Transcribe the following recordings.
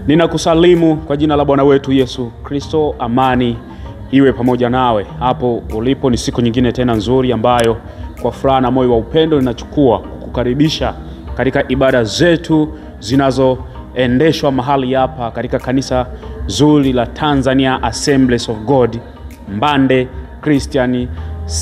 Ninakusalimu kwa jina la Bwana wetu Yesu Kristo. Amani iwe pamoja nawe hapo ulipo. Ni siku nyingine tena nzuri ambayo kwa furaha na moyo wa upendo ninachukua kukukaribisha katika ibada zetu zinazoendeshwa mahali hapa katika kanisa zuri la Tanzania Assemblies of God Mbande Christian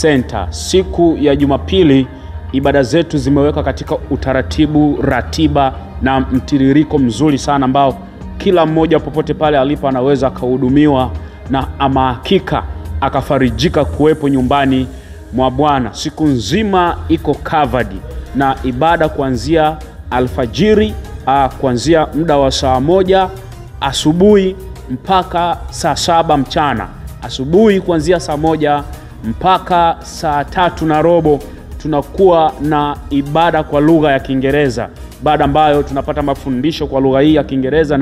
Center. Siku ya Jumapili ibada zetu zimeweka katika utaratibu, ratiba na mtiririko mzuri sana ambao kila mmoja popote pale alipo anaweza akahudumiwa na ama hakika akafarijika kuwepo nyumbani mwa Bwana. Siku nzima iko covered na ibada kuanzia alfajiri, kuanzia muda wa saa 1 asubuhi mpaka saa 7 mchana. Asubuhi kuanzia saa 1 mpaka saa 3:15 tunakuwa na ibada kwa lugha ya Kiingereza, ibada ambayo tunapata mafundisho kwa lugha hii ya Kiingereza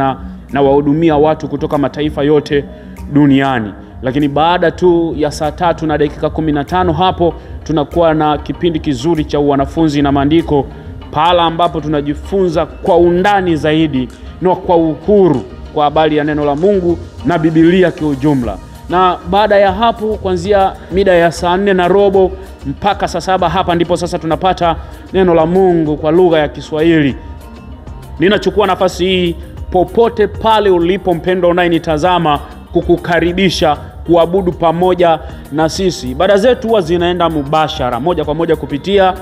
na wahudumia watu kutoka mataifa yote duniani. Lakini baada tu ya saa 3:15 hapo tunakuwa na kipindi kizuri cha wanafunzi na maandiko, pahala ambapo tunajifunza kwa undani zaidi na kwa uhuru kwa habari ya neno la Mungu na Biblia kiujumla. Na baada ya hapo kuanzia mida ya saa 4:15 mpaka saa 7, hapa ndipo sasa tunapata neno la Mungu kwa lugha ya Kiswahili. Ninachukua nafasi hii popote pale ulipo mpendwa unayenitazama kukukaribisha kuabudu pamoja na sisi. Ibada zetu huwa zinaenda mubashara moja kwa moja kupitia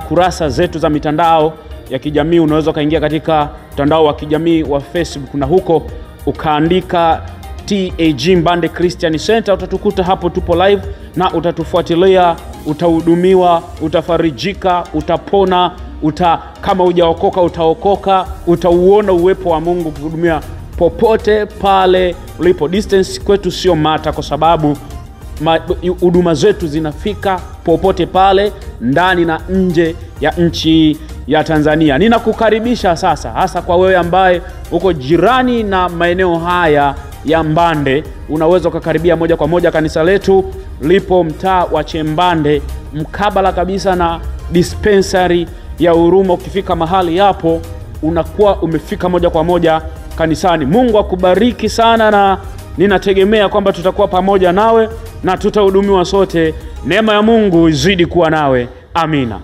kurasa zetu za mitandao ya kijamii. Unaweza kaingia katika mtandao wa kijamii wa Facebook na huko ukaandika TAG Mbande Christian Center, utatukuta hapo, tupo live na utatufuatilia, utahudumiwa, utafarijika, utapona, kama hujaokoka utaokoka, utauona uwepo wa Mungu ukihudumia popote pale ulipo. Distance kwetu sio mata, kwa sababu huduma zetu zinafika popote pale ndani na nje ya nchi ya Tanzania. Ninakukaribisha sasa, hasa kwa wewe ambaye uko jirani na maeneo haya ya Mbande, unaweza ukakaribia moja kwa moja. Kanisa letu lipo mtaa wa Chembande, mkabala kabisa na dispensary ya Huruma. Ukifika mahali hapo unakuwa umefika moja kwa moja kanisani. Mungu akubariki sana, na ninategemea kwamba tutakuwa pamoja nawe na tutahudumiwa sote. Neema ya Mungu izidi kuwa nawe. Amina.